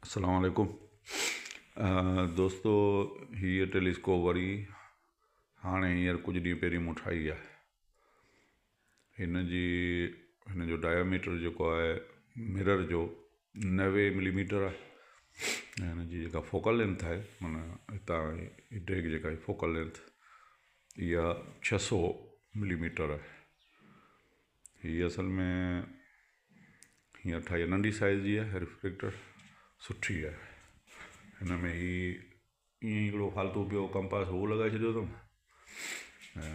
السلام عليڪم دوستو هيء ٽيليسڪوپ وري هاڻي هينئر ڪجهه ڏينهن پهرين مون ٺاهي آهي هن جي هن جو ڊاياميٽر جيڪو آهي مرر جو 90 ملي ميٽر آهي ۽ هن جي جيڪا فوڪل لينٿ آهي معنيٰ هتان ڊيگهه جيڪا آهي فوڪل لينٿ اها ڇهه سؤ ملي ميٽر آهي هي اصل ۾ هينئر ٺاهي آهي ننڍي سائيز جي آهي ريفريڪٽر سٺي آهي هن ۾ هي ائين ئي هڪڙو فالتو پيو ڪمپاس هو لڳائي ڇڏيو اٿم ۽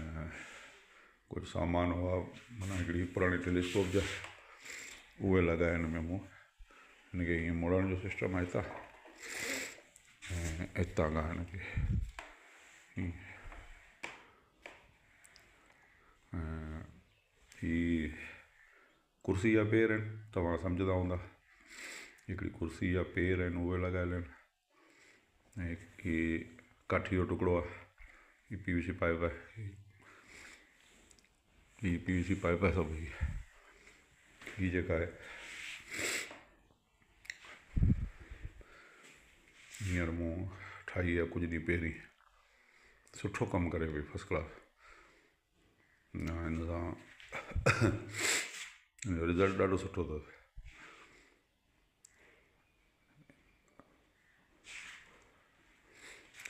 ڪجهه سامان هئا معنيٰ هڪڙي پراڻي ٽيليسڪوپ جا اهي لڳايا هن ۾ مون هن کي ائين مڙڻ جو سسٽم آهي هتان ۽ هتان کان هن کي ائين ۽ هي ڪرسي جا پير آهن توهان سمجهندا هوندا هڪڙي ڪرسي جا پير آهن اهي لڳايل آهن ۽ هي ڪاٺي جو ٽڪڙو آهي هي پي وي سي پائپ آهي هي پي وي سي پائپ آهي سڀ هي هي جيڪا آهي هينئر مون ٺاهي آهي ڪجهه ڏينهن پهرين سٺو ڪم ڪري پئي فرسٽ ڪلاس نه هن سان هن جو رزلٽ ڏاڍو سٺو اٿس.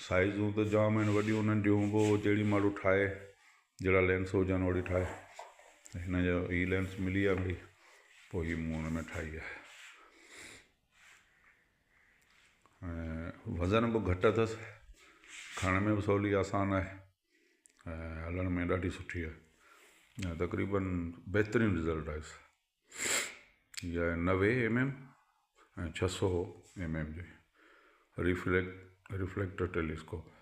سائيزون ته جام آهن وڏيون ننڍيون پوءِ جهڙي ماڻهو ٺاهي جهڙا لينس هجن اوهڙي ٺاهي هن جو هي لينس ملي ويا ڀئي پوءِ هي مون هن ۾ ٺاهي آهي ۽ وزن به گهٽ اٿس کڻڻ ۾ به سولي آسان آهي ۽ هلڻ ۾ ڏاڍي سٺي آهي ۽ تقريبن بهترين رزلٽ آيس اها آهي 90 ايم ايم ۽ 600 ايم ايم جي ريفليڪٽ ريفليڪٽر ٽيليسڪوپ.